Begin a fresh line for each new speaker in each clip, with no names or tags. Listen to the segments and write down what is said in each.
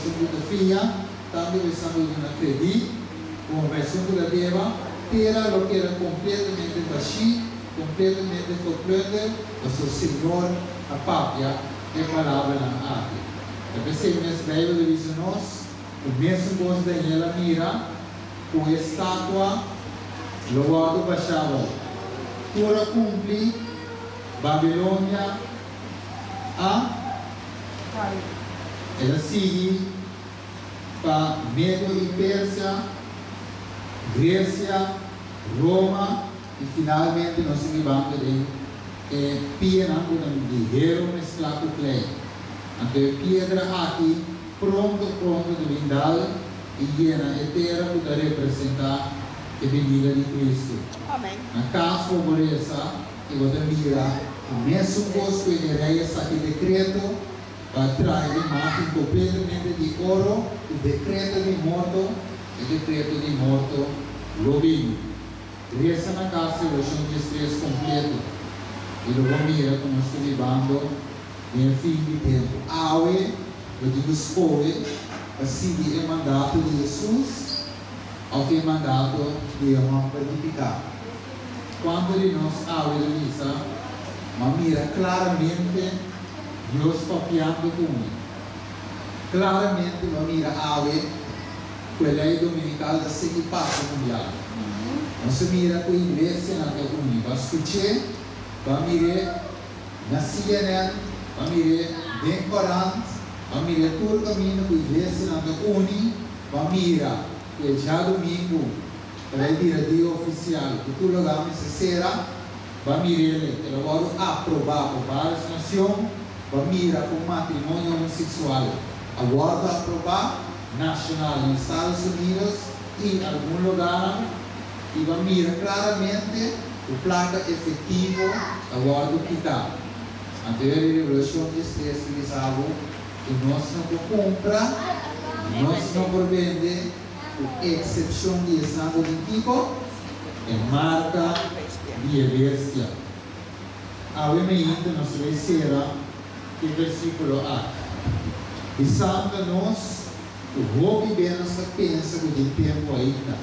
esun ku ta fia, tantu ku esnan ku ta duna kredit, komo pa esun ku ta deba, tera lo keda kompletamente bashí, kompletamente geplunder, pasobra Señor a papia e palabranan aki. Ta p'esei mes Beibel ta bisa nos ku mesun kos Daniel a mira, ku e statua lo wòrdu bashá abou. Tur a kumpli, Babilonia a El a sigui pa Medo i Persia, Gresia, Roma i finalmente nos ta bibando den e pianan ku ta di heru mesklá ku klei. Anto e piedra aki pronto pronto ta bin dal i yena e tera ku ta representá e binida di Kristu. Na kas bo por resa i bo ta mira ku mesun kos ku e rei a saki dekreto pa traha e imágen kompletamente di oro ku dekreto di morto, e dekreto di morto lo bini. Resa na kas Revelashon 13 kompleto i lo bo mira ku nos ta bibando den e fin di tempu. Awe bo tin ku skohe pa sigui e mandato di Hesus òf e mandato di e hòmber di piká. Kuantu di nos awe ta bisa, M'a mira klaramente Dios papiando ku mi. Klaramente m'a mira awe ku e lei dominikal ta sigui pasa mundial. Nos a mira ku iglesianan ta uni. Bo a skuch'é, bo a mir'é na CNN, bo a mir'é den korant, bo a mir'é tur kaminda ku iglesianan ta uni, bo a mira ku e djadumingu ta bai bira dia ofisial ku tur lugá mester sera. Bo a mir'é, el a wòrdu aprobá pa vários nacion. Bo a mira ku matrimonio homoseksual a wòrdu aprobá nashonal na Estados Unidos i algun lugánan, i bo a mira klaramente ku plaka efektivo ta wòrdu kitá. Anto e Revelashon 13 ta bisa bo ku nos no por kumpra, nos no por bende, ku eksepshon di esnan ku tin kiko? E marka di e bestia. Awe meinta nos ta bay sera e versiculo aki. Bisando nos cu hopi be nos ta pensa cu tin tempo ainda,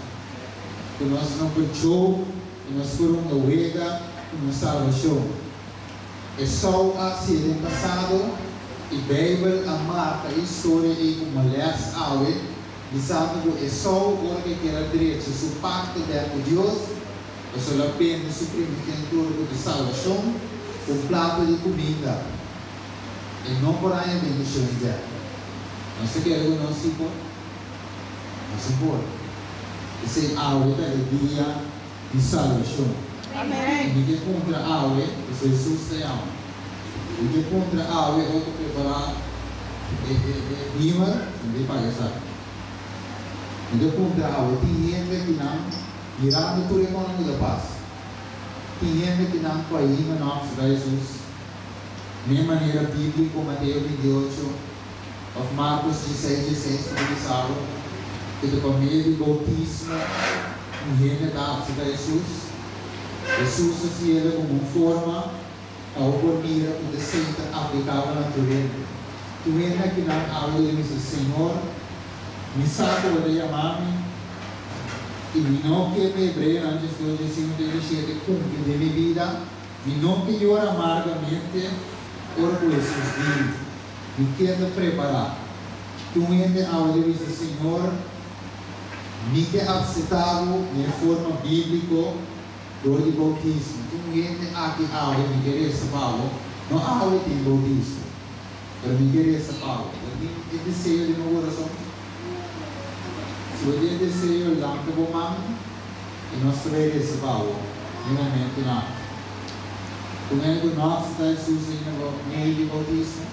cu nos no por joke y nos por hunga wega cu nos salvacion. Esau a hacié den pasado y Bijbel a marca e historia ey como les awe, bisando cu Esau ora cu e kier a drecha su pacto bek cu Dios, Pasobra el a bende su primogenitura ku ta salbashon ku un plato di kuminda. E no por haña bendishon eterno. Nos ta kere ku nos sí por? Nos no por. P'esei awe ta e dia di salbashon. I mi ke puntra awe, pasobra Hesus ta yama. Mi ke puntra awe ora ku prepará e beamer, mi ke paga esaki. Mi ke puntra awe, tin hende ku nan. Mirando tur e konan ku ta pasa, tin hende ku nan ku ainda no a akseptá Hesus n'e manera bíbliko, Mateo 28 òf Markos 16, 16, ku ta bisa bo ku ta pa medio di boutismo un hende ta akseptá Hesus. Hesus a siele komo un forma pa bo por mira ku ta esei ta aplikabel na tur hende. Tur hende akinan awe lo bisa, Señor, Mi sa ku bo ta yama mi, i mi no ke pa Hebreonan 12, 15 te 17 kumpli den mi bida. Mi no ke yora amargamente ora ku Hesus bini. Mi ke ta prepará. Tin un hende awe ta bisa, Señor, mi ke apseptá bo den e forma bíbliko dor di boutismo. Tin un hende aki awe, mi ke resa pa bo. No awe tin boutismo. Pero mi ke resa pa bo. Bo tin e deseo den bo kurason? Si bo tin e deseo, lanta bo man i nos ta bai resa pa bo den momentunan aki. Ku mene ku no a akseptá Hesus ainda pa medio di boutismo?